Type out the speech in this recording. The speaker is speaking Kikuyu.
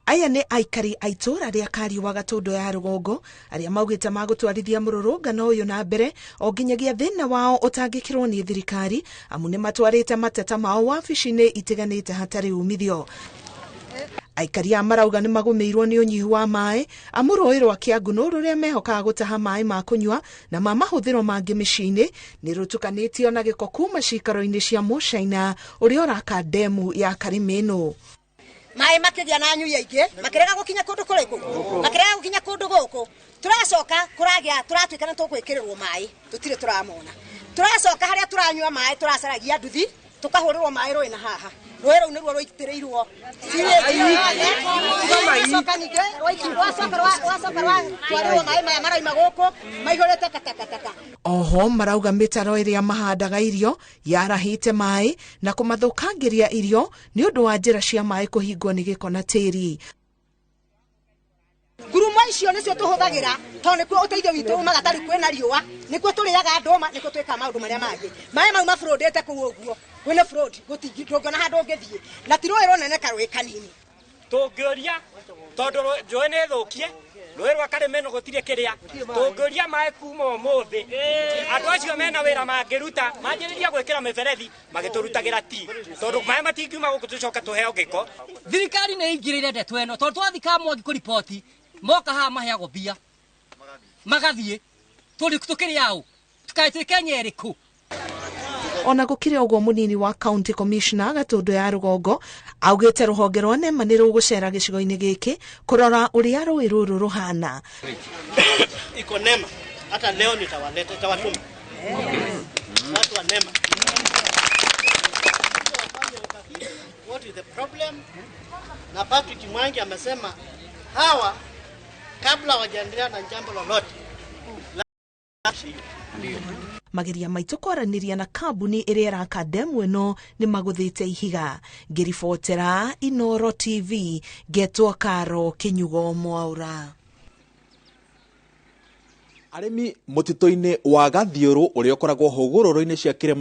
Aya nĩ aikari a itũũra rĩa Kariũa Gatũndũ ya rũgongo arĩa maugĩte magũtwarithia mũrũrũngano ũyũ na mbere o nginyagia thĩna wao ũtangĩkĩrwo nĩ thirikari, amu nĩ matwarĩte mateta mao wabici-inĩ itiganĩte hatarĩ umithio. Aikari aya marauga nĩ magũmĩirwo nĩ ũnyihu wa maĩ, amu rũĩ rwa Kĩangunũ rũrĩa mehokaga gũtaha maĩ ma kũnyua na ma mahũthĩro mangĩ mĩciĩ-inĩ nĩ rũtukanĩtio na gĩko kuma cikaro-inĩ cia Mũcaina ũrĩa ũraka ndemu ya Karimĩnũ. Maĩ makĩgĩa na anyui aingĩ makĩrega gũkinya kũndũ kũrĩkũ, makĩrega gũkinya kũndũ gũkũ. Tũracoka kũragĩa, tũratuĩka nĩ tũgwĩkĩrĩrwo maĩ, tũtirĩ tũramona. Tũracoka harĩa tũranyua maĩ, tũracaragia nduthi, tũkahũrĩrwo maĩ rũĩ na haha. Rũĩ rũu nĩruo rũitĩrĩirwo sewage. Ningĩ rwacoka rwatwarĩrwo maĩ maya maraima gũkũ maihũrĩte katakataka. Oho marauga mĩtaro ĩrĩa mahandaga irio yarahĩte maĩ na kũmathũkangĩria irio nĩ ũndũ wa njĩra cia maĩ kũhingwo nĩ gĩko na tĩri. Ngurumo icio nĩcio tũhũthagĩra tondũ nĩkuo ũteithio witũ umaga, tarĩu kwĩna riũa nĩkuo tũrĩaga ndũma, nĩkuo twĩkaga maũndũ marĩa mangĩ. Maĩ mau mabũrũndĩte kũu ũguo, kwĩna flood, ndũngĩona handũ ũngĩthiĩ, na ti rũĩ rũnene karũĩ kanini. Tũngĩũria tondũ njũĩ nĩ thũkie, rũĩ rwa Karimĩnũ gũtirĩ kĩrĩa, tũngĩũria maĩ kuma ũmũthĩ, andũ acio mena wĩra mangĩruta, manjĩrĩria gwĩkĩra mĩberethi magĩtũrutagĩra ti, tondũ maĩ matingiuma gũkũ tũcoke tũheo gĩko. Thirikari nĩ ĩingĩrĩire ndeto ĩno tondũ twathiĩ Kamwangi kũriboti, moka haha maheagwo mbia magathiĩ, tũkĩrĩ aũ, tũkaĩ twĩ Kenya ĩrĩkũ? Ona gũkĩrĩ ũguo, mũnini wa county commissioner Gatũndũ ya rũgongo augĩte rũhonge rwa NEMA nĩ rũgũcera gĩcigo-inĩ gĩkĩ kũrora ũrĩa rũĩ rũrũ rũhana. Iko NEMA, hata leo nitawaleta, nitawatuma watu wa NEMA. What is the problem? Na Patrick Mwangi amesema hawa kabla wajaendelea na jambo lolote. Mageria maitũ kwaranĩria na kambuni ĩrĩa ĩraka ndemu ĩno nĩ magũthĩte ihiga. Ngĩribotera Inooro TV, ngetwo Karo Kinyugo Mwaura. Arĩmi mũtitũ-inĩ wa Gathiũrũ ũrĩa ũkoragwo hũgũrũrũ-inĩ cia kĩrĩma.